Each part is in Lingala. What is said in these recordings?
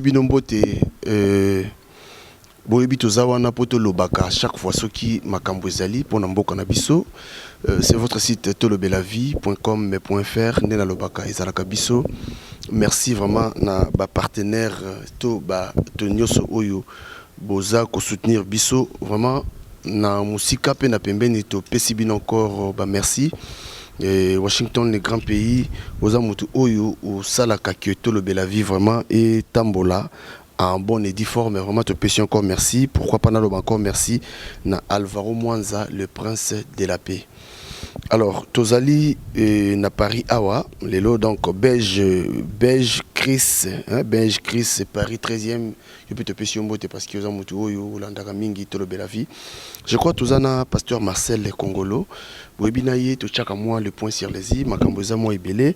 Bino mbote. Boyebi, toza wana mpo tolobaka chaque fois soki makambo ezali mpona mboka na biso. C'est votre site tolobela-vie.com.fr nde nalobaka ezalaka biso. Merci vraiment na bapartenaire to bato nyonso oyo boza kosoutenir biso vraiment na mosika mpe na pembeni. Topesi bino encore bamerci. Washington, le grand pays, oza motu oyo osalaka ke Tolobela Vie vraiment etambola en bonne et due forme. Vraiment, topesi encore merci. Pourquoi pas naloba encore merci na Alvaro Mwanza, le prince de la paix. Alors tozali na Paris awa lelo. Donc Belge Chris, hein, Belge Chris, Paris 13e, yo mpe topesi yo mbote parce que oza motu oyo olandaka mingi Tolobela Vie. Je crois toza na pasteur Marcel Congolo. Boyebi na ye, totiaka mwa le point sur les i. Makambo eza mwa ebele.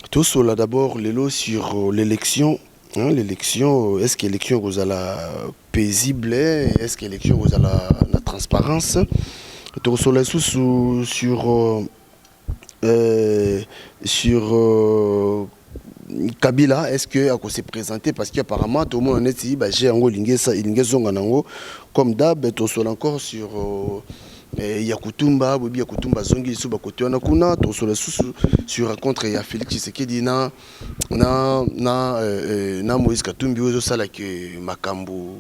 Tosola d'abord lelo sur l'élection, hein, l'élection. Est ce que élection ekozala paisible? Est ce que élection ekozala na transparence? Tokosola lisusu sur Kabila. Est ce que akose présenter? Parce que apparemment tomona neti baje yango elingi ezonga nango comme d'hab. Tosola encore sur Yakutumba. Boyebi, Yakutumba azongi lisusu bakote wana kuna. Tosola lisusu sur rencontre ya Félix Tshisekedi na Moïse Katumbi oyo ezosalaka makambo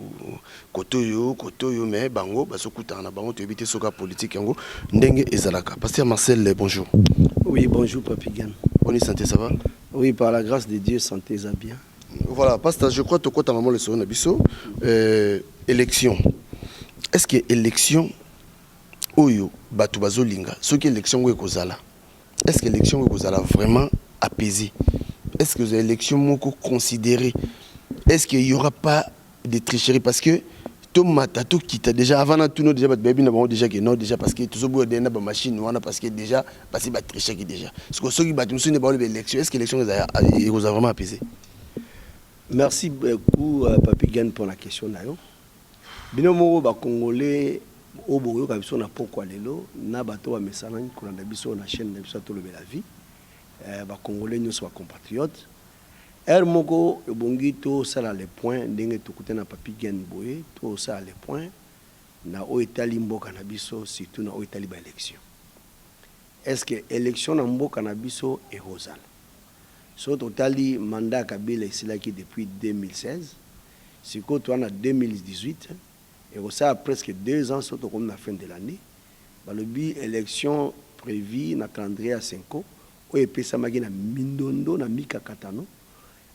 kote oyo, kote oyo, mais bango bazokutana na bango. Toyebi te soki ya politique yango ndenge ezalaka. Pasteur Marcel, bonjour. Oui, bonjour Papi Gan. Bonne santé, ça va? Oui, par la grâce de Dieu, santé ça bien. Voilà, pasteur, je crois tokota mama lesolo na biso. Élection, est ce que élection oyo bato bazolinga, soki élection oyo ekozala, est ce que élection oyo ekozala vraiment apaisée? Est ce que eza élection moko considérée? Est ce qu'il y aura pas de tricherie? Parce que tomata, tokita déjà avant na tuno, déjà bato bayebi na bango déjà ke non, déjà parce que tozoboya de na bamachine wana, parce que déjà basi batrichaki déjà. Soki bato mosusu nde baoloba élection, est ce que élection ekozala vraiment apaisée? Merci beaucoup, Papi Gan, pour la question na yo. Bino moko bacongolais oyo bokoyoka biso na pokwa lelo, na bato bamesanaki kolanda biso na chaîne na biso ya Tolobela Vie, bacongolais nyonso, bacompatriote, heure moko ebongi tosala le point. Ndenge tokuta na Papi Gen boye, tosala le point na oyo etali mboka na biso, surtout na oyo etali baélection. Est ce que élection na mboka na biso ekozala? So totali mandat ya Kabila esilaki depuis 2016, sikoyo toza na 2018, ekosala presque 2 ans. So tokomi na fin de l'année, balobi élection prévue na calendrier ya 5 oyo epesamaki na mindondo na mikakatano,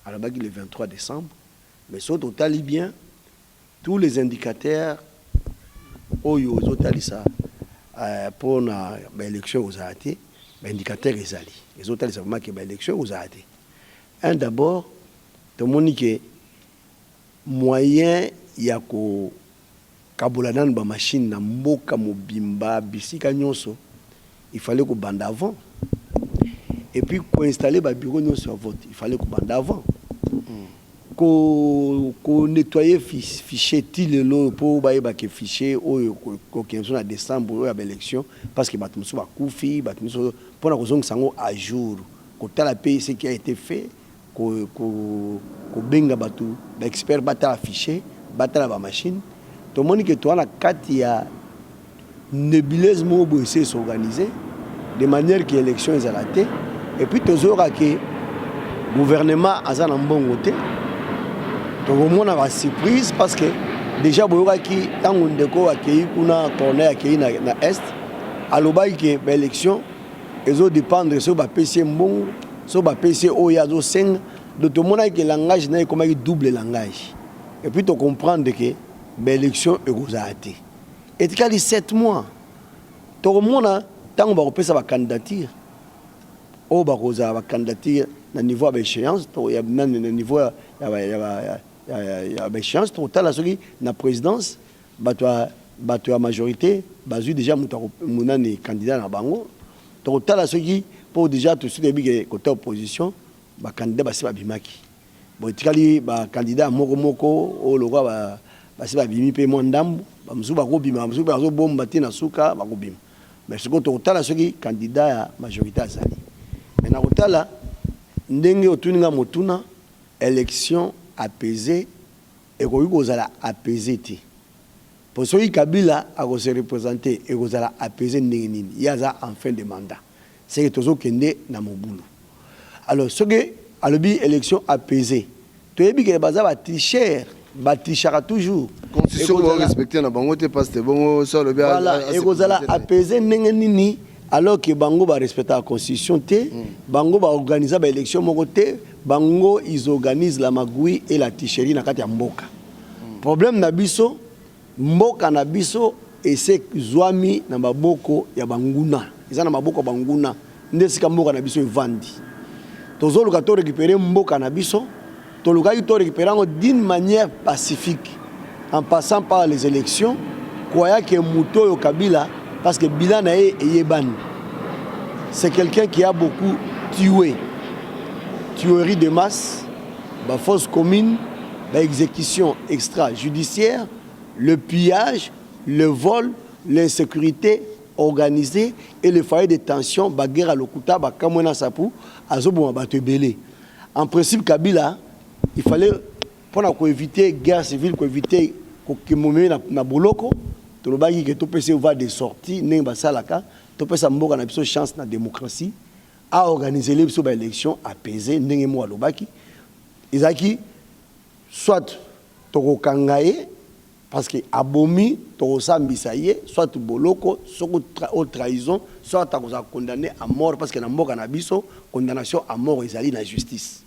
alobaki le 23 décembre. Mais so totali bien tous les indicateurs oyo ezotalisa mpona baélection ekozala te, baindicateur ezali ezotalisa vraiment ke baélection ekozala te. Un, d'abord tomoni ke moyen ya kokabola nanu bamachine na mboka mobimba, bisika nyonso, il fallait kobanda avant. Et puis koinstaller babureau nyonso ya vote, il fallait kobanda avant. Konettoyer fichier ti lelo mpo bayebake fichier oyo kokende so na décembre oyo ya baélection, parce que bato mosusu bakufi, bato mosusu, mpona kozongisa yango à jour, kotala mpe ce qui a été fait, kobenga bato baexpert batala fichier, batala bamachine. Tomoni ke toza na kati ya nébuleuse moko boye ese es'organiser de manière ke élection ezala te. Et puis tozoyoka ke gouvernement aza na mbongo te. Tokomona basurprise, parce que déjà boyokaki ntango ndeko akei kuna, Corneille akei na Est, alobaki ke baélection ezodépendre soki bapesi ye mbongo, soki bapesi ye oyo azosenga. Donc tomonaki ke langage na ye ekomaki double langage. Et puis tocomprendre ke baélection ekozala te. Etikali 7 mois. Tokomona ntango bakopesa bacandidature oyo bakozala bacandidature na niveau ya baéchéance, nani, na niveau ya baéchéance. Tokotala soki na présidence bato ya majorité bazwi déjà moto monani candidat na bango. Tokotala soki mpo déjà tosi toyebi ke kota opposition bacandidat basi babimaki. Bon, etikali bacandidat moko moko oyo lokwa basi babimi mpe mwa ndambu, bamosusu bakobima, bamosusu bazobomba te, na suka bakobima. Mais sikoyo tokotala soki candidat ya majorité azali. Mais na kotala ndenge otuni nga motuna, élection apaisée ekoki kozala apaisée te, po soki Kabila akose représenter, ekozala apaisé ndenge nini? Ye aza en fin de mandat, c'est que tozokende na mobulu. Alors soki alobi élection apaisée, toyebi ke baza batricheur, batrichaka toujours. Constitution respecté na bango te, parce que bongo so alobi Voilà, ekozala apaisé ndenge nini alors que bango barespectaka constitution te? Bango baorganiza baélection moko te. Bango, ils organisent la magouille et la tricherie na kati ya mboka. Problème na biso, mboka na biso ese zwami na maboko ya banguna, eza na maboko ya banguna. Nde esika mboka na biso evandi, tozoluka to récupérer mboka na biso. Tolukaki to récupérer yango d'une manière pacifique en passant par les élections, croyant que moto oyo Kabila, parce que bilan na ye eyebani, c'est quelqu'un qui a beaucoup tué, tuerie de masse, bafosse commune, baexécution extrajudiciaire, le pillage, le vol, l'insécurité organisée et le foyer de tension, baguerre ya lokuta, bakamwena sapu, azoboma bato ebele. En principe, Kabila, il fallait, mpona koéviter guerre civile, koéviter kokemomemi na boloko, tolobaki ke topesa voie de sortie ndenge basalaka, topesa mboka na biso chance na démocratie, aorganisele biso baélection apaisé ndenge moko alobaki. Ezalaki soit tokokanga ye parce que abomi, tokosambisa ye soit boloko soki o trahison, soit akozala condamné à mort, parce que na mboka na biso condamnation à mort ezali na justice.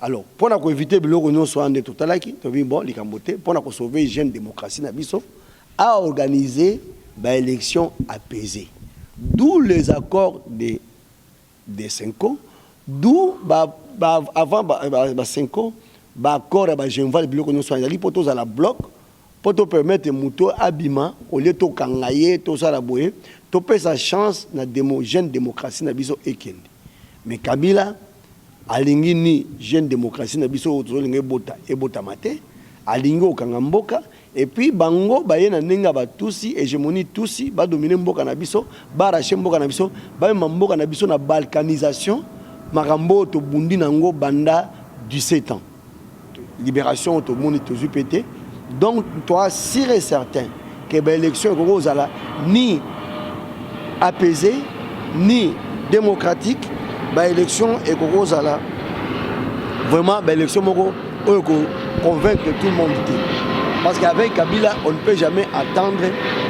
Alors mpona koéviter biloko nyonso wana, nde totalaki, tobi bon, likambo te, mpona kosauver jeune démocratie na biso, aorganiser baélection apaisée, d'où les accords de CENCO, d'où ba, avant ba CENCO, baaccord ya baGenval. Biloko nyonso wana ezali mpo tozala bloc, mpo topermettre moto abima au lieu tokanga ye, tosala boye, topesa chance na jeune démocratie na biso ekende. Mais Kabila alingi ni jeune démocratie na biso oyo tozolinga ebota ebotama te, alingi okanga mboka. Et puis bango baye na ndenge ya batusi, hégémonie tusi, badomine mboka na biso, baarrache mboka na biso, bamema mboka na biso na balkanisation. Makambo oyo tobundi nango banda 17 ans, libération oyo tomoni tozwi mpe te. Donc toza sûr et certain ke baélection ekoki kozala ni apaisé ni démocratique. Baélection ekoki kozala vraiment baélection moko oyo convaincre tout le monde te, parce qu'avec Kabila, on ne peut jamais attendre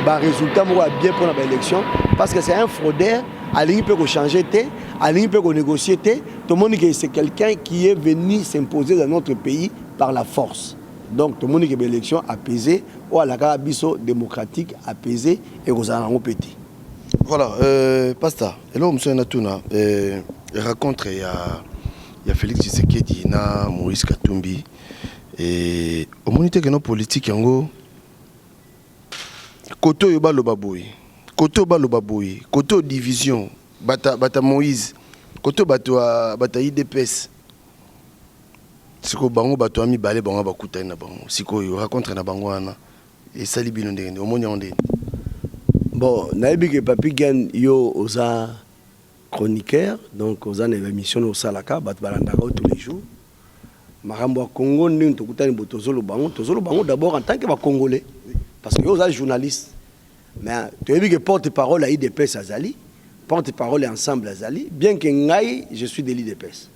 barésultat moko ya bien mpona baélection, parce que c'est un fraudeur. Alingi mpe kochanger te, alingi mpe konégocier te. Tomoni ke c'est quelqu'un qui est venu s'imposer dans notre pays par la force. Donc tomoni ke baélection apaisé oyo alakaka biso, démocratique, apaisé, ekozala nango mpe te. Voilà, pasteur, eloko mosusu na tuna, rencontre ya Félix Tshisekedi na Moïse Katumbi, omoni te keno politique yango, kote oyo baloba boye, kote oyo baloba boye, kote oyo division, bata Moïse, kote oyo bato bata UDPS, sikoyo bango bato ya mibale, bango bakutani na bango sikoyo, rencontre na bango wana esali bino ndenge nde omoni yango ndenge? Bon, nayebi ke Papi Gen, yo oza chroniqueur, donc oza na émission osalaka, bato balandaka yo tous les jours. Makambo ya Congo, ndenge tokutani bo, tozoloba yango, tozoloba yango d'abord en tant que bacongolais, parce que yo oza journaliste. Mais toyebi ke porte parole ya UDPS azali, porte parole ya Ensemble azali, bien que ngai je suis de l'UDPS.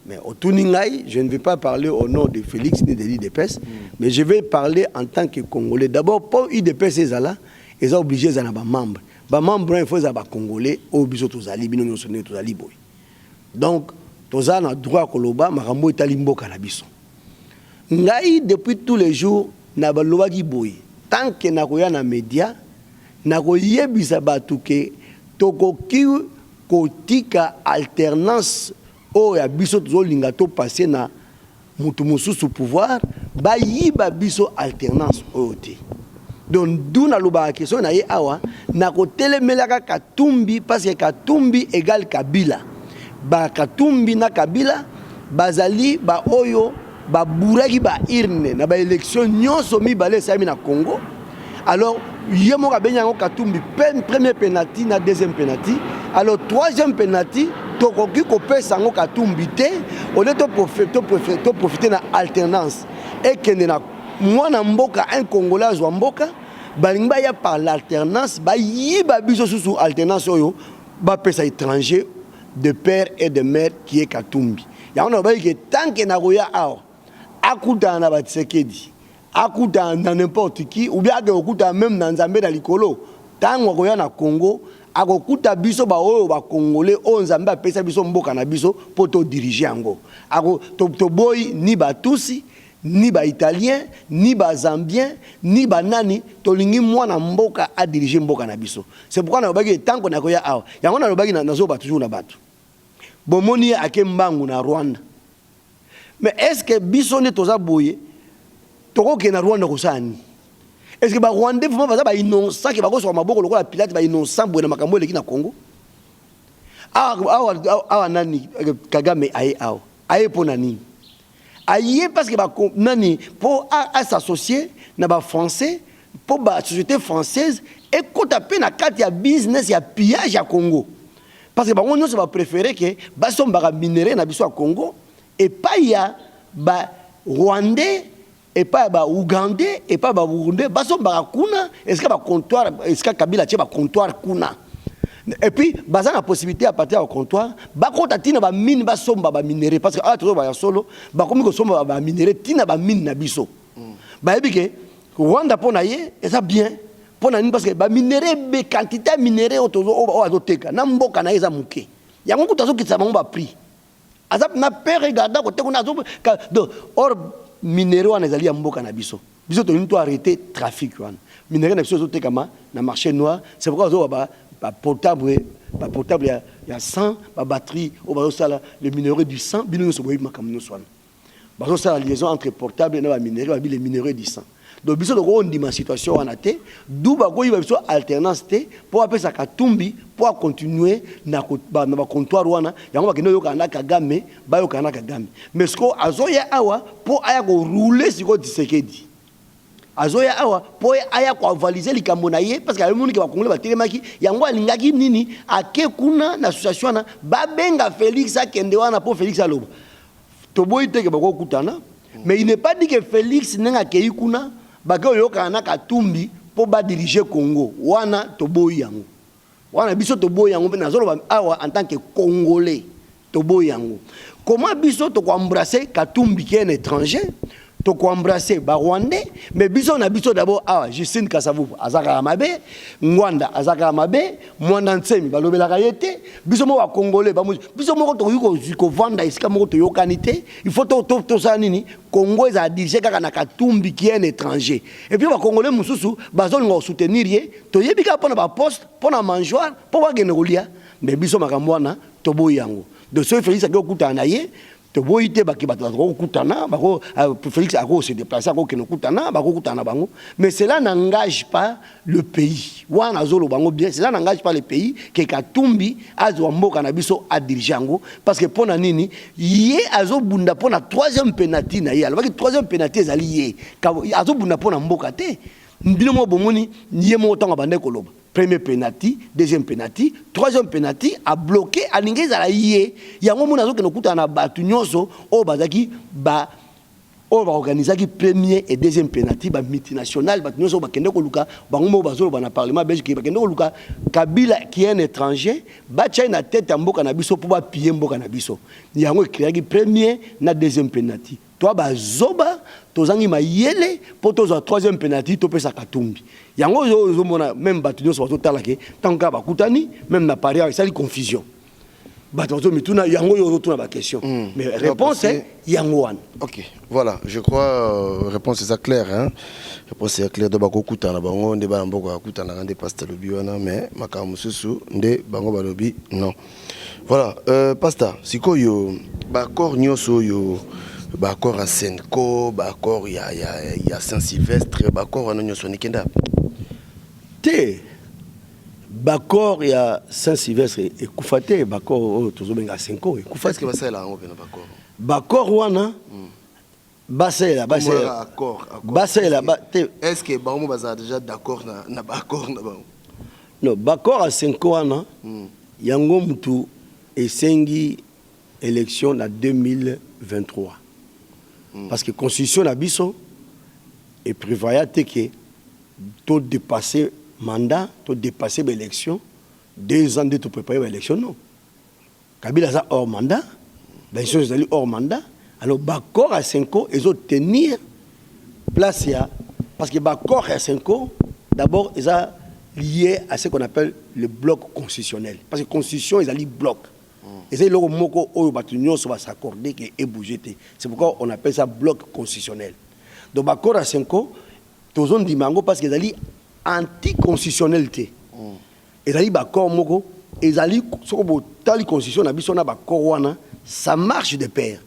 Mais otuni ngai, je ne vais pas parler au nom de Félix ni de l'UDPS, mais je vais parler en tant que Congolais d'abord. Mpo UDPS ezala, eza obligé ezala na bamembre. Bamembre wana, il faut ezala bacongolais oyo biso tozali, bino nyonso ndenge tozali boye. Donc toza na droit ya koloba makambo etali mboka na biso. Ngai, depuis tous les jours, na balobaki boye, tant que nakoya na média, nakoyebisa bato ke tokoki kotika alternance oyo ya biso tozolinga topase na motu mosusu pouvoir, bayiba biso alternance oyo te. Donc du nalobaka ke soki na ye awa, nakotelemelaka Katumbi, parce que Katumbi égale Kabila. Bakatumbi na Kabila bazali baoyo babourraki baurne na baélection nyonso mibale esalami na Congo. Alors ye moko abengi yango Katumbi, premier penalty na deuxième penalty. Alors troisième penalty, Tokoki kopesa yango Katumbi te. Au lieu toprofite na alternance, ekende na mwana mboka, un Congolais azwa mboka, balingi baya par l'alternance bayiba biso susu alternance oyo, bapesa étranger de père et de mère qui est Katumbi. Yango na balobaki ke tant que nakoya awa, akutana na baTshisekedi, akutana na n'importe qui, ou bien ake kokutana même na Nzambe na likolo, ntango akoya na Congo, akokuta biso baoyo Bacongolais oyo Nzambe apesa biso mboka na biso mpo todirige yango. Toboyi ni Batusi, ni Baitalien, ni Bazambien, ni banani. Tolingi mwana mboka adirige mboka na biso. C'est pourquoi nalobaki, ntango nakoya awa, yango nalobaki, nazoba toujours na bato, bomoni ye ake mbangu na Rwanda. Mais est ce que biso nde toza boye, tokokende na Rwanda kosala nini? Est ce que Barwandais vraiment baza bainnocent ke bakosoka maboko lokola Pilate, bainnocent boye na makambo eleki na Congo awa? Awa, awa nani, Kagame aye awa, aye mpo na nini? Aye parce que nani, mpo as'associer na Bafrançais, mpo basociété française ekota mpe na kati ya business ya pillage ya Congo, parce que bango nyonso bapréféré ke basombaka minerai na biso ya Congo epai ya Barwandais, epai ya Baougandais, epai ya Baburundais. Basombaka kuna esika bacomptoir, esika Kabila atie bacomptoir kuna. Et puis baza na possibilité à partir ya bacomptoir bakota ntina bamine, basomba baminerai, parce que awa tozoba ya solo, bakomi kosomba baminerai ntina bamine na biso. Bayebi ke Rwanda, mpo na ye eza bien. Mpo na nini? Parce que baminerai be, quantité ya minerai oyo azoteka na mboka na ye eza moke. Yango kutu azokitisa bango baprix, aza na pere garda kote kuna. Donc or minerai wana ezali ya mboka na biso. Biso tolingi to arrêter trafic wana. Minerai na biso ezotekama na marché noir. C'est pourquoi ozoba baportable ya 100, babatterie oyo bazosala le minerai du sang. Bino nyonso boyebi makambo nyonso wana. Bazosala liaison entre portable na baminerai, babi le minerai du sang. Donc biso tokondima situation wana te. Du bakoyiba biso alternance te mpo bapesa Katumbi mpo acontinue na bacomptoir wana. Yango bakende oyokana na Kagame, bayokana na Kagame. Mais sikoyo azoya awa mpo aya korouler. Sikoyo Tshisekedi azoya awa mpo aya koavaliser likambo na ye, parce que ayemoniki Bakongole batelemaki. Yango alingaki nini? Ake kuna na association wana, babenga Félix, akende wana mpo Félix aloba. Toboyi te ke bakokutana, mais il n'est pas dit que Félix, ndenge akei kuna, bake oyokana na Katumbi mpo badirige Congo. Wana toboyi yango. Wana biso toboyi yango. Mpe nazoloba awa en tant que Congolais, toboyi yango. Comment biso tokoembrasse Katumbi qui est un étranger, tokoembrasse Barwandais? Mais biso na biso d'abord awa, Justine Kasavubu aza kaka mabe, Ngwanda aza kaka mabe, Mwanda Nsemi balobelaka ye te. Biso moko Bacongolais, biso moko tokoki kovanda esika moko, toyokani te. Il faut tosala nini? Congo ezala dirige kaka na Katumbi qui est un étranger. Et puis Bacongolais mosusu bazolinga kosoutenir ye, toyebi kaka mpona baposte, mpona mangeoire, mpo bakende kolia. Mais biso makambo wana toboyi yango. Donc soki Félix ake kokutana na ye, toboyi te. Bake, bato bakokutana, Félix akose déplacer, akokende kokutana, bakokutana na bango, mais cela n'engage pas le pays. Wana azoloba yango bien, cela n'engage pas le pays ke Katumbi azwa mboka na biso, adirige yango. Parce que mpo na nini? Ye azobunda mpo na troisième penalty na ye. Alobaki troisième penalty ezali ye azobunda mpo na mboka te. Bino moko bomoni ye moko ntango abandaki koloba premier penalty, deuxième penalty, troisième penalty, abloqué, alingi ezala ye. Yango moni azokende kokutana na bato nyonso oyo bazalaki ba oyo baorganisaki premier et deuxième penalty, bamultinational, bato nyonso oyo bakende koluka bango moko. Bazoloba na parlement belge, bakende koluka Kabila qui est un étranger, batia ye na tête ya mboka na biso mpo bapiller mboka na biso. Yango ecréaki premier na deuxième penalty. To bazoba, tozangi mayele mpo tozwa troisième penalty, topesa Katumbi. Yango oyo ozomona, même bato nyonso bazotala ke ntango kaka bakutani, même na Paris awa esali confusion, bato bazomituna. Yango oyo ozotuna baquestion, mais réponse yango wana. Ok, voilà, je crois réponse eza claire, hein? Réponse eza claire. Donc bakokutana bango nde bana mboka bakutanaka nde pasteur alobi wana, mais makambo mosusu nde bango balobi non. Voilà, pasteur, sikoyo baaccord nyonso oyo, baaccord ya Cenco, baaccord ya Saint Sylvestre, baaccord wana nyonso nikenda? Te, baaccord ya Saint Sylvestre ekufa te. Baaccord oyo tozobenga Cenco ekufa. Est ce que basalela yango mpena baaccord? Baaccord wana basalela, basalela, basalela te. Est ce que bango bazala déjà d'accord na baaccord na bango? Non, baaccord ya Cenco wana, yango mutu Esengi élection na 2023 parce que constitution na biso eprévoya te ke todépasser mandat, todépasser baélection 2 ans nde topréparer baélection. Non, Kabila aza hors mandat, baélection ezali hors mandat. Alors baaccord ya CENCO ezotenir place ya, parce que baaccord ya CENCO d'abord eza lié à ce qu'on appelle le bloc constitutionnel, parce que constitution ezali bloc, eza eloko moko oyo bato nyonso bas'accorder ke ebouge te. C'est pourquoi on appelle ça bloc constitutionnel. Donc baaccord ya CENCO, tozondima yango parce que ezali anticonstitutionnel te. Ezali baaccord moko ezali, soki botali constitution na biso na baaccord wana, ça marche de pair.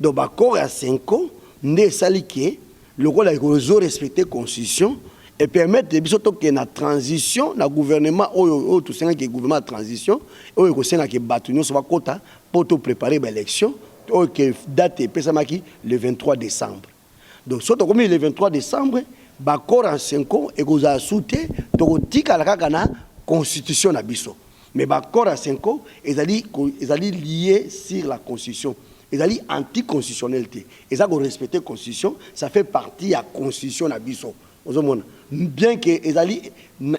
Donc baaccord ya CENCO nde esali ke lokola ezorespecte constitution et permettre biso tokende na transition na gouvernement oyo tosengaki, gouvernement ya transition oyo ekosengaki bato nyonso bakota mpo topréparer baélection oyo ke date epesamaki le 23 décembre. Donc so tokomi le 23 décembre, baaccord ya CENCO ekozala su te, tokotikala kaka na constitution na biso. Mais baaccord ya CENCO ezali lié sur la constitution, ezali anticonstitutionnel te, eza korespecte constitution, ça fait partie ya constitution na biso. Ozomona bien ke ezali,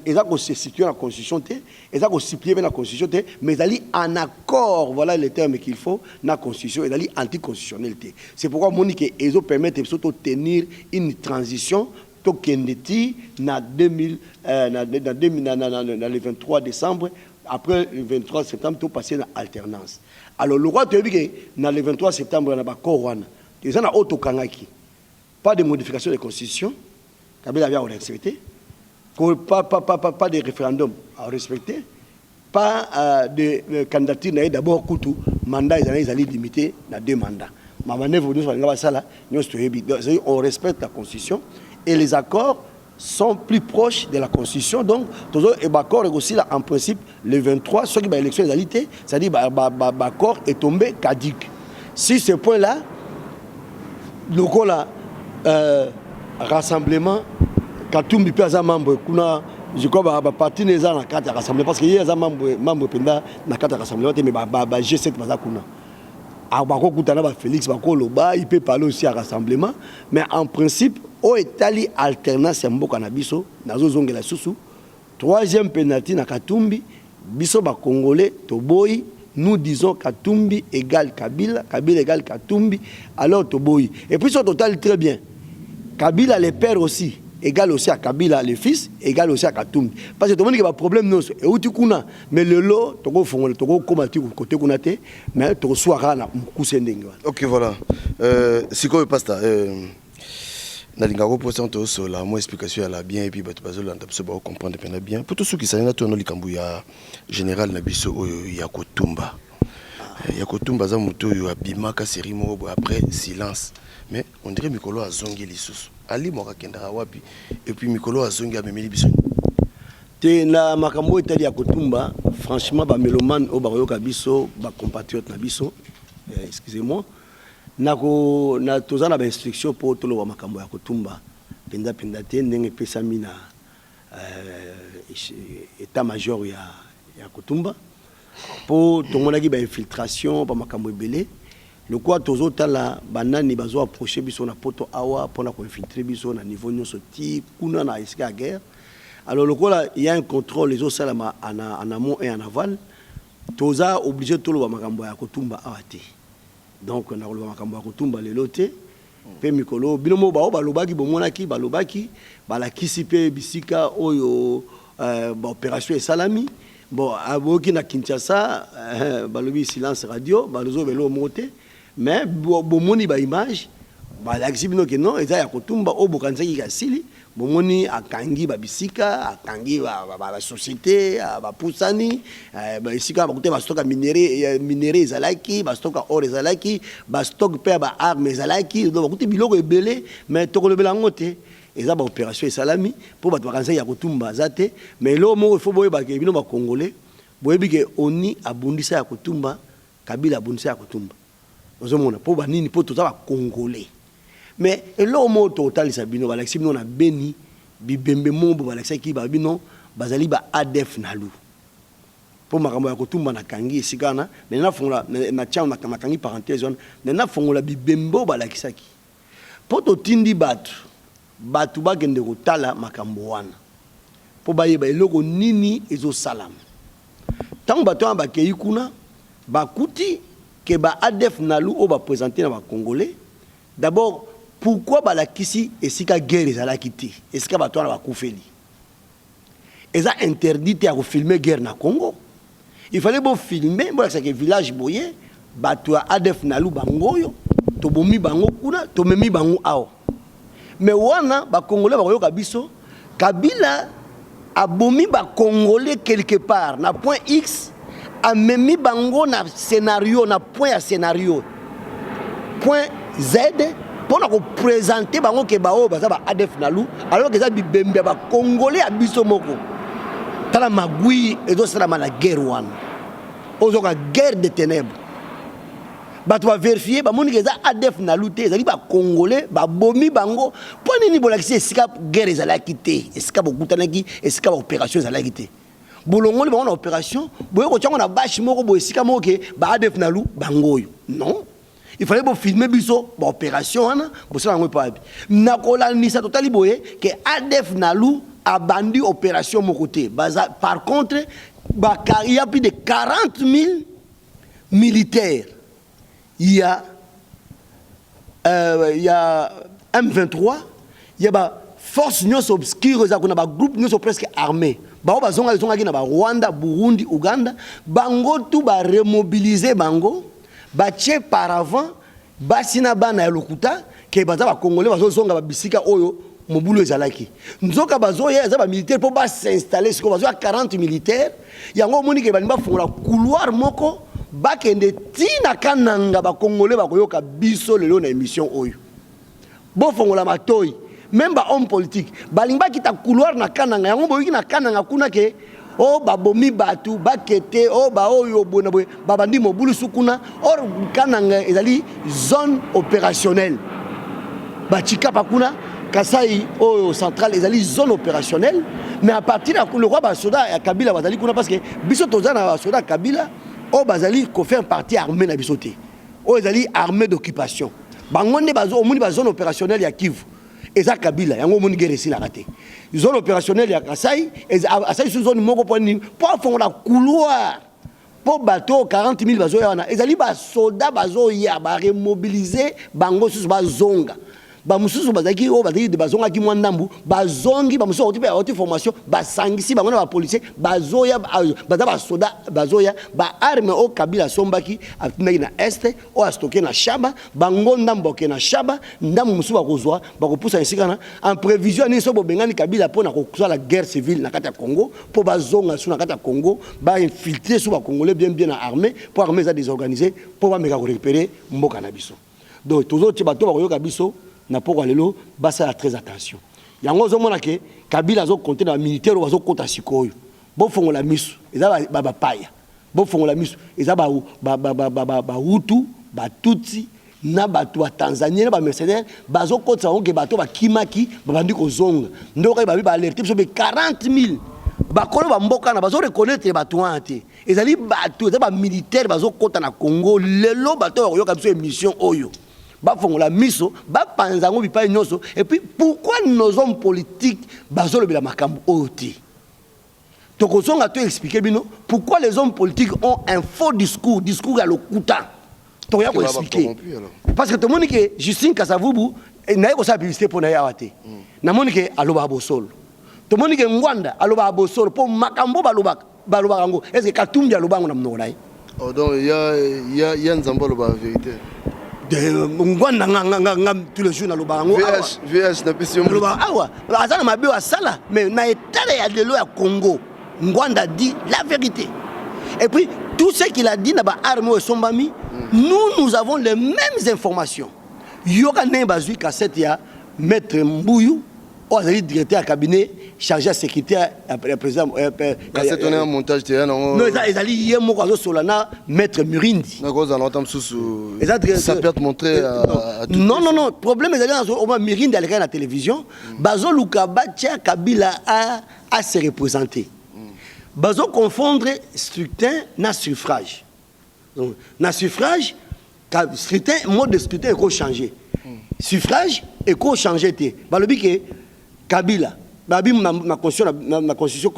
eza kose situer na constitution te, eza kosupplier mpe na constitution te, mais ezali en accord, voilà le terme qu'il faut, na constitution. Ezali anticonstitutionnel te. C'est pourquoi omoni ke ezopermettre biso totenir une transition, tokende ti na 2000, na, 2000, na le 23 décembre. Après le 23 septembre, topasser na alternance. Alors le roi, toyebi ke na le 23 septembre, na baaccord wana eza na oyo tokangaki, pas de modification de constitution, Kabila avait respecté, pas de référendum à respecter, pas de candidature na ye. D'abord kutu mandat ezali limité na deux mandats. Bamanœuvre nyonso balinga basala nyonso toyebi. On respecte la constitution et les accords sont plus proches de la constitution. Donc tozo e baaccord ekosila en principe le 23 soki baélection ezali te, c'est-à-dire baaccord est tombé caduc. Si ce point là lokola rassemblement, Katumbi mpe aza membre kuna, je crois baparti na eza na kati ya rassemblement, parce que ye aza membre mpenza na kati ya rassemblement te, mais ba G7 baza kuna, bakokutana, bafélix bakoloba, il peut parler aussi ya rassemblement. Mais en principe, oyo etali alternance ya mboka na biso, nazozongela lisusu troisième penalty na Katumbi. Biso bacongolais toboyi. Nous disons Katumbi égale Kabila, Kabila égale Katumbi. Alors toboyi. Et puis so totali très bien, Kabila le père aussi égale aussi à Kabila le fils, égale aussi à Katumbi, parce que tomoni ke baproblème nyonso euti kuna. Mais lelo tokofongola, tokokóma ti kote kuna te, mais tokoswaka kaka na mokuse ndenge wana. Ok, voilà. Sikoyo pasteur, nalingaka koposa tosola mwa explication ya la bien et puis bato bazolanda biso bakocomprendre mpena bien mpo tosukisa na tono likambo ya général na biso oyo ya Kotumba. Ya Kotumba aza moto oyo abimaka série moko boye, après silence, mais on dirait mikolo azongi lisusu. Alimwaka, akendaka wapi? Et puis mikolo azongi, amemeli biso? Te, na makambo oyo etali ya Kotumba, franchement, bamélomane oyo bakoyoka biso, bacompatriote na biso, excusez-moi, nako na toza na bainstruction mpo toloba makambo ya Kotumba mpenza mpenza te, ndenge epesami na état major ya Kotumba, mpo tomonaki bainfiltration, bamakambo ebele. Lokola tozotala banani bazoapproche biso na poto awa mpona koinfiltre biso na niveau nyonso ti kuna na esika ya guerre. Alors lokola il y a un contrôle ezosalama en amont et en aval, toza obligé toloba makambo ya Kotumba awa te. Donc nakoloba makambo ya Kotumba lelo te. Mpe mikolo bino mo bao balobaki, bomonaki, balobaki, balakisi mpe bisika oyo baopération esalami. Bon, aboyoki na Kinshasa, balobi silence radio, bazoloba eloko moko te, mais bomoni baimage, balakisi bino ke non, eza ya Kotumba oyo bokanisaki kasili. Bomoni akangi babisika, akangi basociété, bapusani esika bakute bastock ya minerai ezalaki, bastock ya or ezalaki, bastock mpe ya baarme ezalaki. Donc bakuti biloko ebele, mais tokolobela yango te. Eza baopération esalami mpo bato bakanisaki ya Kotumba aza te. Mais eloko moko ifo boyebake, bino bacongolais boyebi ke oni abundisa ya Kotumba, Kabila abundisa ya Kotumba. Ozomona mpo banini? Mpo toza bacongolais. Mais eloko moko tokotalisa bino, balakisi bino na Beni bibembe moko bo balakisaki babino bazali ba ADF NALU. Mpo makambo ya kotumba nakangi esika wana, mais nafongola natia nakangi parenthèse wana, mais nafongola bibembe oyo balakisaki. Mpo totindi bato, bato bakende kotala makambo wana mpo bayeba eloko nini ezosalama. Ntango bato wana bakei kuna, bakuti ke ba ADF Nalu oyo bapresente na bacongolais. D'abord, pourquoi balakisi esika guerre ezalaki te, esika bato wana bakufeli? Eza interdit te ya kofilme guerre na Congo. Il fallait bofilme, bolakisa ke village boye, bato ya ADF Nalu bango oyo tobomi bango kuna, tomemi bango awa. Mais wana bacongolais bakoyoka biso, Kabila abomi bacongolais quelque part na point X, amemi bango na scénario, na point ya scénario point Z, mpona kopresente bango ke baoyo baza ba ADF Nalu, alors ke eza bibembe ya bacongolais ya biso moko. Tala magui ezosalama na guerre wana, ozoka guerre de ténèbres. Bato baverifie, bamoni ke eza ADF Nalu te, ezali bacongolais babomi bango. Mpo nini bolakisi esika guerre ezalaki te, esika bokutanaki, esika baopération ezalaki te? Bolongoli bango na opération, boye kotia yango na bashe moko boye, esika moko ke ba ADF Nalu bango oyo. Non, il fallait bofilme biso baopération wana, bosala yango epa wapi? Na kolandisa, totali boye ke ADF Nalu abandi opération moko te. Baza par contre il y a plus de 40 000 militaires ya M23, ya ba force nyonso obscure eza kuna, bagroupe nyonso presque armé, bango bazonga, ezongaki na barwanda, Burundi, Uganda. Bango tu baremobilize bango, batie paravent, basi na bana ya lokuta ke baza bacongolais, bazozonga babisika oyo mobulu ezalaki. Nzoka bazoya eza bamilitaire mpo basinstalle. Sikoyo bazoya 40 militaire yango, omoni ke balingi bafongola couloir moko, bakende ntina Kananga. Bacongolais bakoyoka biso lelo na émission oyo, bofongola matoi. Même bahomme politique balingi bakita couloir na Kananga yango. Boyoki na Kananga kuna ke o babomi bato, bakete o baoyo boye na boye, babandi mobulusu kuna. Or Kananga ezali zone opérationnelle, bachikapa kuna, Kasai oyo central ezali zone opérationnelle. Mais à partir ya lokwa basoda ya Kabila bazali kuna, parce que biso toza na basoda ya Kabila oyo bazali kofaire partie armée na biso te, oyo ezali armée d'occupation. Bango nde omoni bazone opérationnelle ya Kivu eza Kabila yango. Omoni guerre esilaka te. Zone opérationnelle ya Kasai asali su zone moko. Mpo nini? Mpo afongola couloir mpo bato 40 000 bazoya wana, ezali basoda bazoya, baremobilize bango susu, bazonga. Bamosusu bazalaki oyo bazalaki, bazongaki mwa ndambu, bazongi. Bamosusu bauti mpe, bauti formation, basangisi bango na bapolicier, bazoya, baza basoda bazoya. Baarme oyo Kabila asombaki, atindaki na Est, oyo astoke na Shaba, bango ndambu bakokende na Shaba, ndambu mosusu bakozwa, bakopusa esika na en prévision ya nini? So bobengani Kabila mpo na kosala guerre civile na kati ya Congo, mpo bazonga su na kati ya Congo, bainfiltre su bacongolais bien bien na armée, mpo armée eza désorganisé, mpo bameka korécupérer mboka na biso. Donc tozotia bato bakoyoka biso na pokwa lelo, basala très attention. Yango ozomona ke Kabila azokonte na bamilitaire oyo bazokota sikoyo. Bofongola miso, eza bapaya. Bofongola miso, eza Bahutu, Batutsi na bato ya Tanzanie na bamercenaire bazokotisa bango, ke bato bakimaki babandi kozonga. Nde okai babi baalerte biso be 40 000 bakolo bamboka na bazoreconnaître bato wana te, ezali bato, eza bamilitaire bazokɔta na Congo lelo. Bato bakoyoka biso émission oyo, bafongola miso, bapanza yango bipai nyonso. Et puis, pourquoi nos hommes politiques bazolobela makambo oyo te? Tokozonga to expliquer bino pourquoi les hommes politiques ont un faux discours, discours ya lokuta. Tokoya koexpliquer, parce que tomoni ke Justine Kasavubu naye kosala publicité mpo na ye awa te. Namoni ke alobaka bosolo, tomoni ke Ngwanda alobaka bosolo, mpo makambo balobaka, balobaka yango. Est ce que Katumbi aloba yango na monoko na ye? Oh, donc ya Nzambe alobaka vérité. Ngwanda, nga tous les jours nalobaka yango. VH napesi yo. Nalobaka awa, aza na mabe oyo asala, mais na etala ya lelo ya Congo, Ngwanda dit la vérité. Et puis tout ce qu'il a dit na baarme oyo esombami, nous, nous avons les mêmes informations. Yoka ndenge bazwi cassette ya maître Mbuyu oyo azali directeur ya cabinet chargé ya sécurité ya président. Cassette wana ya montage te ya nango? Non, ezali ye moko azosola na maître Murindi. Nakozala ata mosusu, ça peut être montré à tout. Non, non, non, problème ezali oma Mirindi alekaki na télévision. Bazoluka batia Kabila à se représenter. Bazo confondre scrutin na suffrage. Donc, na suffrage, scrutin, mode de scrutin eko changer. Suffrage eko changer te. Balobi ke Kabila babi na constitution, na constitution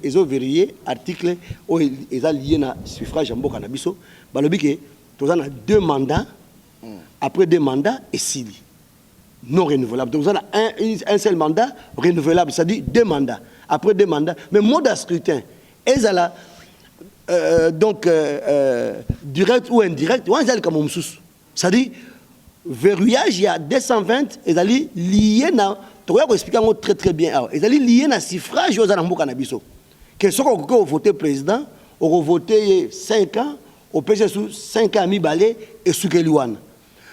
ezo verrouiller article oyo eza lié na suffrage ya mboka na biso. Balobi ke toza na deux mandats, après deux mandats esili, non renouvelable. Donc, vous avez un seul mandat renouvelable, c'est-à-dire deux mandats. Après deux mandats, mais mode de scrutin, et ça là, donc direct ou indirect, comme c'est-à-dire verrouillage, il y a 220, et lié na, tu vas expliquer très très bien, et lié na suffrage aux mboka na biso. Que ce qu'on voter président, on voter 5 ans, on peut sous 5 ans mibale et sous wana.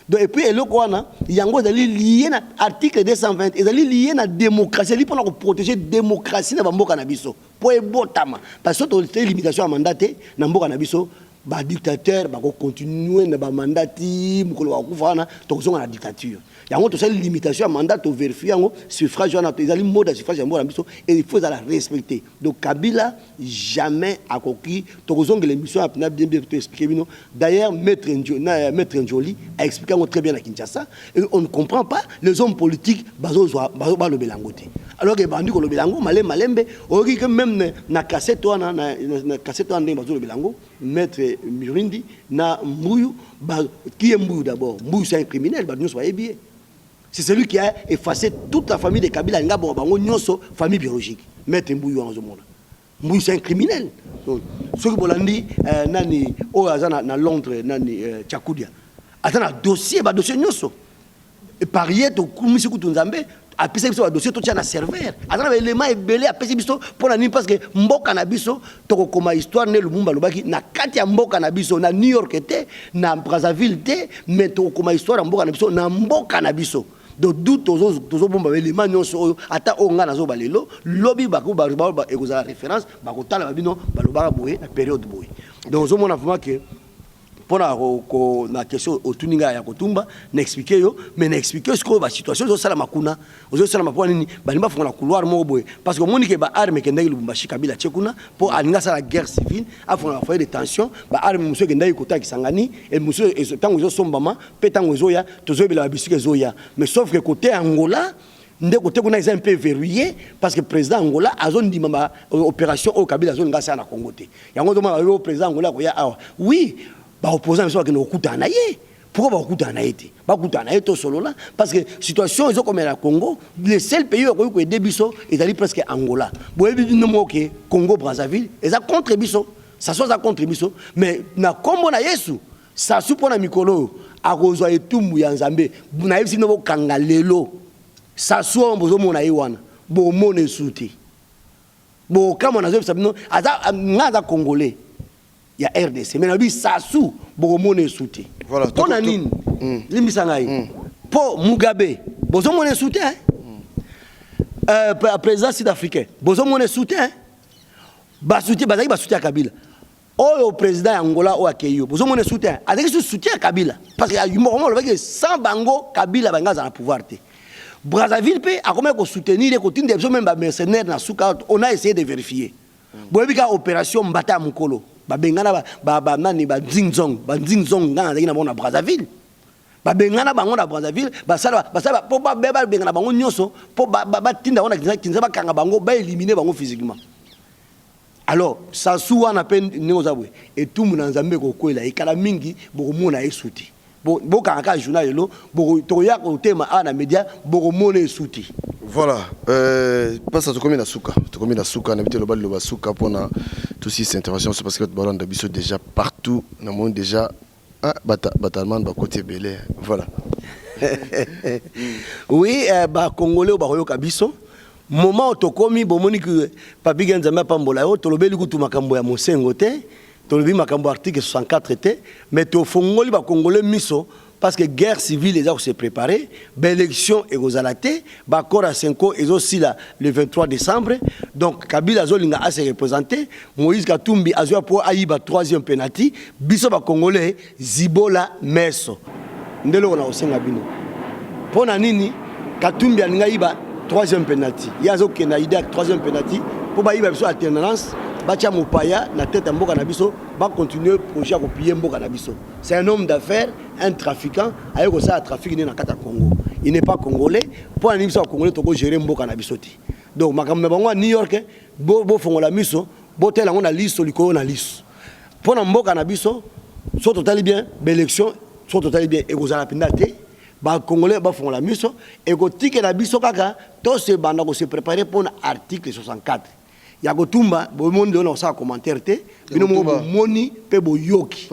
Donc, et puis, eloko wana, yango ezali lié na article 220, ezali lié na démocratie, ezali mpona koprotéger démocratie na bamboka na biso mpo ebotama. Parce que tote limitation ya mandat te na mboka na biso, badictateur bakocontinue na bamandat ti mokolo bakokufa. Wana tokozonga na dictature. Yango tosali limitation ya mandat, toverifie yango. Suffrage wana ezali mode ya suffrage ya mboka na biso et il faut ezala respecté. Donc Kabila jamais akoki. Tokozongela émission ya pena bien bien, toexplike bino. D'ailleurs, maître Njoli a expliqué yango très bien na Kinshasa et on ne comprend pas les hommes politiques bazozwa balobela yango te, alors que bandi kolobela yango malembe malembe. Oyoki ke même na cassette wana, na cassette wana, ndenge bazolobela yango, maître Mirindi na Mbuyu. Qui est Mbuyu d'abord? Mbuyu, c'est un criminel, bato nyonso bayebi ye. C'est celui qui a effacé toute la famille de Kabila, nga bango nyonso, famille biologique. Maître Mbuyu wana ozomona. Mbuyu, c'est un criminel. Donc soki bolandi nani oyo aza na Londres, nani, Tchakudia, aza na dossier, badossier nyonso par ye. Tokumisi kutu Nzambe apesi biso badossier, totia na serveur. Aza na baelema ebele apesi biso. Mpo na nini? Parce que mboka na biso, tokokoma histoire nde Lumumba alobaki na kati ya mboka na biso, na New York te, na Brazzaville te, mais tokokoma histoire ya mboka na biso na mboka na biso. Donc du tozobomba baelema nyonso oyo, ata oyo ngai nazoba lelo, lobi ekozala référence, bakotala babino balobaka boye na période boye. Donc ozomona vraiment ke mpona na question otuni ngai ya kotumba, na explique yo, mais na explique sikoyo basituation ezosalama kuna. Ozosalama mpo nini? Balingi bafongola couloir moko boye, parce que omoni ke baarme ekendaki Lubumbashi, Kabila tie kuna mpo alingi asala guerre civile, afongola bafoyer de tension. Baarme mosusu ekendaki kota Kisangani, mosusu ntango ezosombama mpe ntango ezoya, tozoyebela babisika ezoya. Mais sauf que côté Angola nde côté kuna eza un peu verrouillé, parce que président Angola azondima ba opération oyo Kabila azolinga asala na Congo te. Yango ozomona oyo président Angola akoya awa. Oui, baopposant biso bakende kokutana na ye. Pourquoi bakokutana na ye te? Bakutana na ye, tosolola, parce que situation ezokomela na Congo, le seul pays oyo akoki koaider biso ezali presque Angola. Boyebi bino moko ke Congo Brazzaville eza contre biso, Sassou aza contre biso. Mais na nkombo na Yesu, Sassou mpo na mikolo oyo akozwa etumbu ya Nzambe. Nayebisi bino, bokanga lelo, Sassou oyo bozomona ye wana, bomona esu te, bokamwa. Nazoyebisa bino, aza nga aza Congolais ya RDC, mais nayebi Sassou, bokomona esu te. Mpo na nini? Limbisa ngai, mpo Mugabe bozomona esu te, président sud africain bozomona esu te. Basoutien bazalaki basoutien ya Kabila. Oyo président ya Angola oyo akei yo, bozomona esu te, azalaki su soutien ya Kabila, parce que moko alobaki sans bango Kabila bango aza na pouvoir te. Brazzaville mpe akomaki kosoutenir ye, kotinda biso même bamercenaire na suka. On a essayé de vérifier. Boyebi kaka opération Mbata ya mokolo babengana banani, banzinzong, banzinzong. Nga nazalaki na bango na Brazzaville, babengana bango na Brazzaville, basala basala mpo babengana bango nyonso, mpo batinda bango na Kinshasa, bakanga bango, baélimine bango physiquement. Alors Sassou wana mpe ndenge oza boye, etumbu na Nzambe ekokwela ekala mingi, bokomona esu te. Bokanga kaka journal lelo, tokoya kotema awa na média, bokomona esu te. Voilà, mpasa tokomi na suka, tokomi na suka na bi te. Loba liloba suka mpona tosisa intervention, parce que balanda biso déjà partout na monde déjà. Ah, bato Allemagne bakoti ebele, voilà. Oui, bacongolais oyo bakoyoka biso, moment oyo tokomi, bomoni ke Papi Ge, Nzambe apambola yo. Tolobeli kutu makambo ya mosengo te, tolobi makambo article 64 te, mais tofongoli bacongolais miso, parce que guerre civile eza kose préparer, baélection ekozala te, baaccord ya Cenco ezosila le 23 décembre. Donc Kabila azolinga ase représenter, Moïse Katumbi azwa mpo ayiba troisième penalty. Biso bacongolais, zibola meso. Nde eloko na kosenga bino, mpo na nini Katumbi alinga ayiba troisième penalty? Ye azokende idée ya troisième penalty mpo bayiba biso alternance. Batia mopaya na tete ya mboka na biso, ba continuer projet ya kopiller mboka na biso. C'est un homme d'affaires, un trafiquant, aye kosala trafic nde na kati ya Congo. Il n'est pas congolais. Mpo na nini biso ba congolais toko gérer mboka na biso te? Donc makambo na bango ya New York, bofongola miso, botela yango na liso likolo na liso. Mpo na mboka na biso, so totali bien baélection, so totali bien ekozala mpenza te. Bacongolais bafongola miso, ekotikela biso kaka tosebanda kose préparer mpona article 64 ya kotumba. Bomoni lelo na kosala commentaire te, bino moko bomoni mpe boyoki.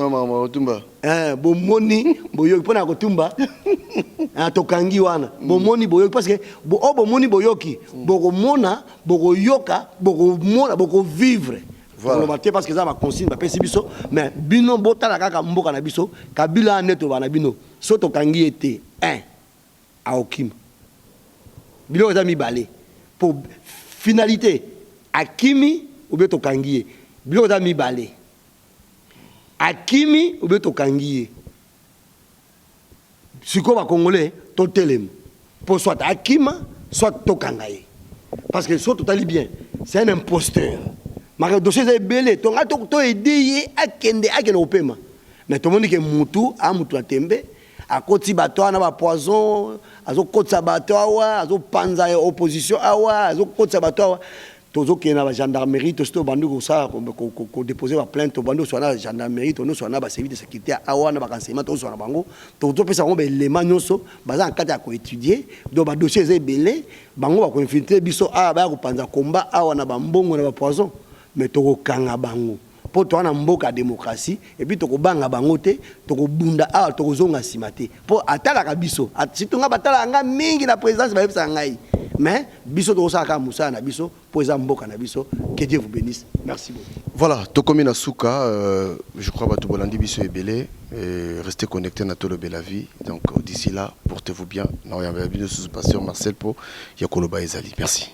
Bomoni, boyoki mpona ya kotumba, tokangi wana. Bomoni, boyoki, parce que oyo bomoni, boyoki, bokomona, bokoyoka, bokomona, bokovivre. Koloba te parce que eza baconsigne bapesi biso, mais bino botala kaka mboka na biso. Kabila nde toloba na bino, so tokangi ye te, 1 aokima. Biloko eza mibale po finalité: akimi ou bien tokangi ye. Biloko eza mibale: akimi ou bien tokangi ye. Sikoyo bacongolais totelema mpo soit akima, soit tokanga ye, parce que so totali bien, c'est un imposteur. Maka dossier eza ebele, tonga toaider ye akende, akende kopema. Mais tomoni ke mutu a mutu atembe, akoti bato wana bapoison, azokotisa bato awa, azopanza opposition awa, azokotisa bato awa. Tozokende na bagendarmerie, tosi tobandi kosala kodéposer baplainte, tobandi kosala na gendarmerie, tozosala na baservice de sécurité awa, na barenseignement, tozosala na bango, tozopesa bango baelema nyonso baza na kati ya koétudier. Donc badossier eza ebele, bango bakoinfiltrer biso awa, baya kopanza komba awa na bambongo na bapoison. Mais tokokanga bango mpo toza na mboka ya démocratie, et puis tokobanga bango te. Tokobunda awa, tokozonga nsima te, mpo atalaka biso, surtout nga batalaka nga mingi na présidence, bayebisaka ngai. Mais biso tokosala kaka mosala na biso mpo eza mboka na biso. Que Dieu vous bénisse, merci beaucoup. Voilà, tokomi na suka. Je crois bato bolandi biso ebele, restez connectés na Tolobela Vie. Donc d'ici là, portez-vous bien. Na oyamba bino susu pasteur Marcel po ya koloba ezali. Merci.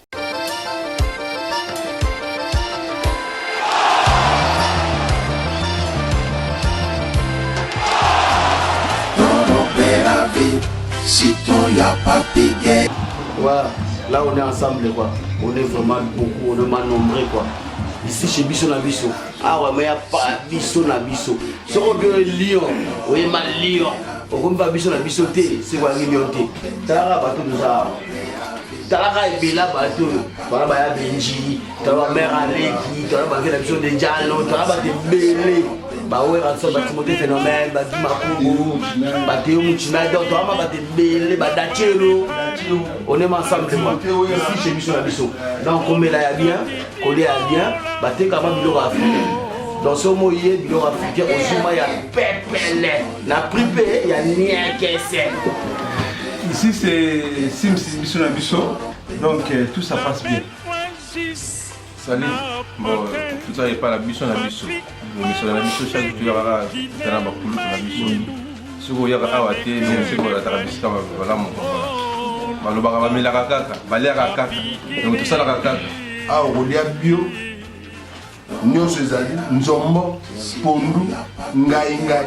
Citoyen Papy. Voilà, là on est ensemble quoi. On est vraiment beaucoup, on est vraiment nombreux quoi. Ici chez Biso na Biso. Ah ouais, mais y a pas Biso na Biso. Ce qu'on vient Lyon, oui ma Lyon. On pas Biso na Biso te, c'est quoi Lyon te. Talaka bato toza. Talaka ebela bato, bana baya Benji, talaka mère Aleki, talaka ba na biso de Diallo, talaka bato ebele. Bawera so, batimote phénomène, badimakungu, bateo muchina, donc toama bato ebele, badachelo. On est ensemble quoi ici chez Biso na Biso. Donc komela ya bien, kolia ya bien, batekama biloko africain. Donc so moye biloko africain, ozuma ya pepele na prix mpe ya niekese. Ici c'est Sims Biso na Biso, donc tout ça passe bien. Salut. Bon, tout ça est pas la biso na biso. Biso na biso chaque jour kaka tana bakulu na biso. Soki oyaka awa te, soki olataka bisika malamu, balobaka, bamelaka kaka, baliaka kaka, donc tosalaka kaka. Awa kolia bio nyonso ezali: nzombo, pondu, ngai ngai,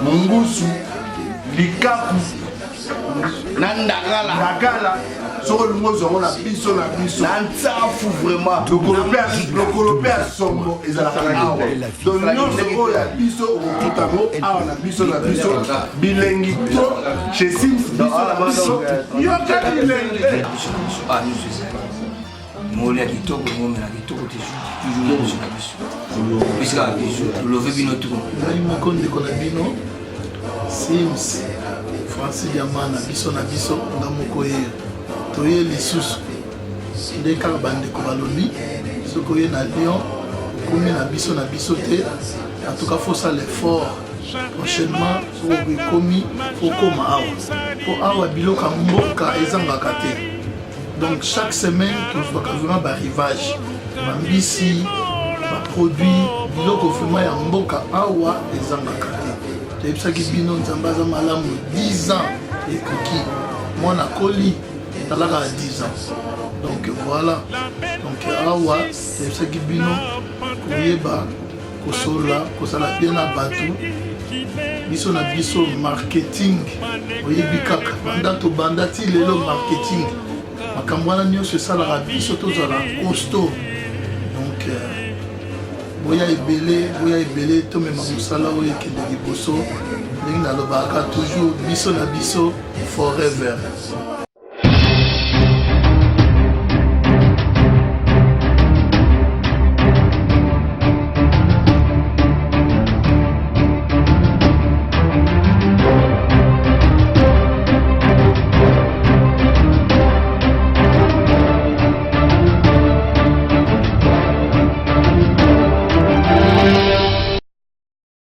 mungusu, likaku na ndakala. Ndakala. Soki olingi ozwa yango na Biso na Biso. Na ntsafu vraiment. Lokolo mpe ya sombo ezalaka awa. Donc nyonso oyo ya biso okokuta yango awa na Biso na Biso. Bilengi to chez Sims Biso na Biso, yoka bilengi. Ah, nyonso ezali molia kitoko, momela kitoko te, toujours na Biso na Biso. Biso kaka biso, tolove bino tu. Ngai moko ndeko na bino Sims Francis Diama na Biso na Biso. Nga moko ye toye lisusu nde kaka bandeko balobi, soki oye na Lyon, okomi na Biso na Biso te, en tout cas faut sala effort. Prochainement soki ekomi, okóma awa, mpo awa biloko ya mboka ezangaka te. Donc chaque semaine tozwaka vraiment baarrivage, bambisi, baproduit, biloko vraiment ya mboka awa ezangaka te. Toyebisaki bino, Nzambe aza malamu. 10 ans ekoki, mwana akoli, talaka ya 10 ans. Donc voilà, donc awa toyebisaki bino koyeba kosolola, kozala bien na bato. Biso na Biso marketing, oyebi kaka banda tobanda ti lelo marketing, makambo wana nyonso esalaka biso tozala costaud. Donc Boya ebele, boya ebele, tomema mosala oyo ekende liboso. Ndenge nalobaka toujours, biso na biso forever.